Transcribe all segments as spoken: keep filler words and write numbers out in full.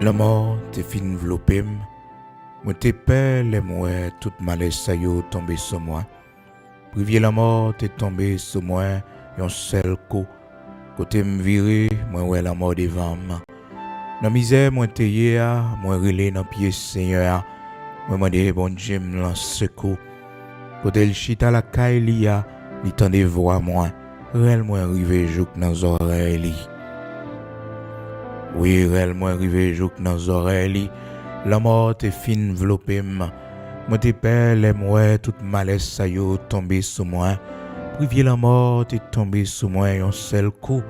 Lanmò te fin vlope m. Mwen te pè lè m wè tout malè sa yo tonbe sou mwen. Privye lanmò te tonbe sou mwen yon sèl kou. Kote m vire, mwen wè lanmò devan m. Nan mizè mwen te ye a, mwen rele nan pye Senyè a. Mwen mande Bondye m lan sekou. Kote l chita lakay li a, li tande vwa mwen. Rèl mwen rive jouk nan zòrèy li. Wi, rèl mwen rive jouk nan zòrèy li. Lanmò te fin vlope m. Mwen te pè lè m wè tout malè sa yo tonbe sou mwen. Privye lanmò te tonbe sou mwen yon sèl kou.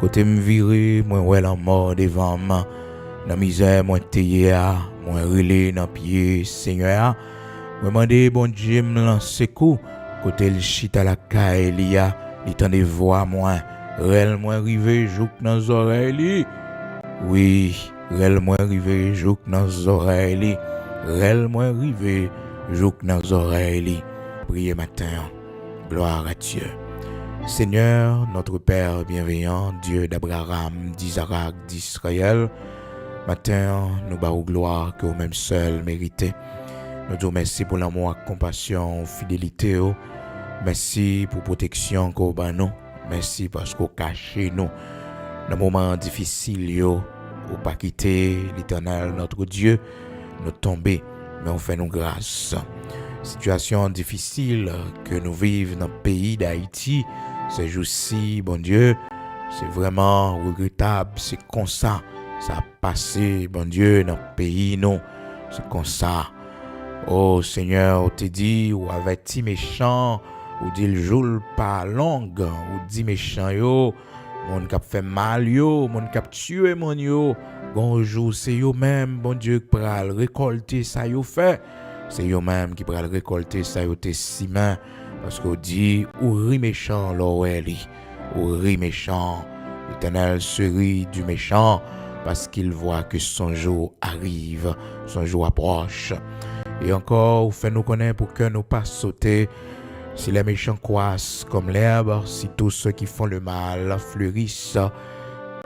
Kote m vire, mwen wè lanmò devan m. Nan mizè mwen te ye a, mwen rele nan pye Senyè a. Mwen mande Bondye m lan sekou. Kote l chita lakay li a, li tande vwa mwen. Rèl mwen rive jouk nan zòrèy li. Wi, rèl mwen rive jouk nan zòrèy li. Rèl mwen rive jouk nan zòrèy li. Priye maten an. Gloire à Dieu. Seigneur, notre Père bienveillant, Dieu d'Abraham, d'Isaac, d'Israël, maten an, nou ba ou glwa ke ou menm sèl merite. Nou di w mèsi pou lanmou ak konpasyon ou, fidelite ou. Mèsi pou pwoteksyon ke ou ban nou. Mèsi paske ou kache nou nan moman difisil yo. Ou pa kite, Letènèl, notre Dieu, nou tonbe, men ou fè nou gras. Sitiyasyon difisil ke nou viv nan peyi Dayiti, se jousi, Bondye, se vrèman regretab, se konsa sa ap pase, Bondye, nan peyi nou, se konsa. O Senyè, ou te di, ou avèti mechan, ou di l jou l pa long, ou di mechan yo, moun k ap fè mal yo, moun k ap tiye moun yo, gon jou se yo menm, Bondye, k pral rekòlte sa yo fè. Se yo menm ki pral rekòlte sa yo te simen, paske w di, ou ri mechan lè w wè li. Ou ri mechan. L'Éternel se rit du méchant, parce qu'il voit que son jour arrive, son jour approche. E ankò, ou fè nou konnen pou kè nou pa sote, si les méchants croissent comme l'herbe, si tous ceux qui font le mal fleurissent,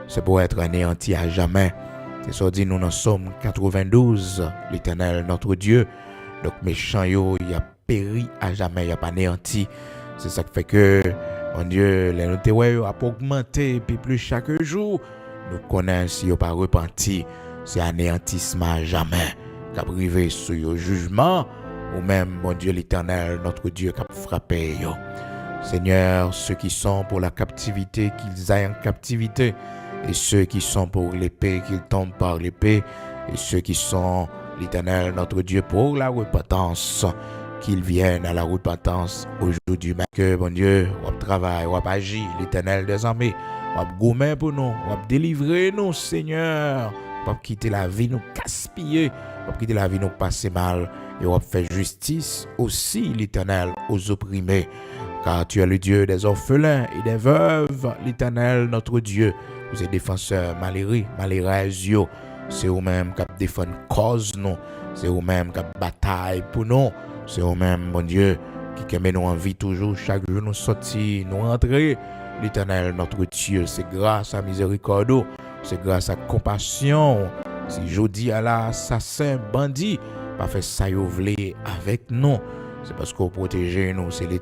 c'est pour être anéantis à jamais. Se sa w di nou nan Sòm katrevendouz, Letènèl, notre Dieu. Donk, mechan yo, y ap peri a jamè, y ap aneyanti. Se sa k fè ke, Bondye, lè nou te wè yo ap ogmante pi plis chak jou, nou konnen si yo pa repanti, se aneyantisman a jamè k ap rive sou yo. Jijman, ou menm, Bondye Letènèl, notre Dieu, k ap frape yo. Seigneur, ceux qui sont pour la captivité, qu'ils aillent en captivité, et ceux qui sont pour l'épée, qu'ils tombent par l'épée, et ceux qui sont, l'Éternel, notre Dieu, pour la repentance, qu'ils viennent à la repentance aujourd'hui même. Ke, Bondye, w ap travay, w ap aji, Letènèl dèzame, w ap goumen pou nou, w ap delivre nou, Senyè. W ap kite lavi nou gaspiye, w ap kite lavi nou pase mal, e w ap fè jistis osi, Letènèl, aux opprimés. Car tu es le Dieu des orphelins et des veuves, l'Éternel, notre Dieu. Ou se defansè malere, malerèz yo. Se ou menm k ap defann kòz nou. Se ou menm k ap batay pou nou. Se ou menm, Bondye, ki kenbe nou an vi toujou. Chak jou nou sòti, nou rantre. Letènèl, notre Dieu, se gras a mizerikòd ou, se gras a konpasyon ou. Si jodi a la, asasen, bandi pa fè sa yo vle avèk nou, se paske w pwoteje nou, se Letènèl.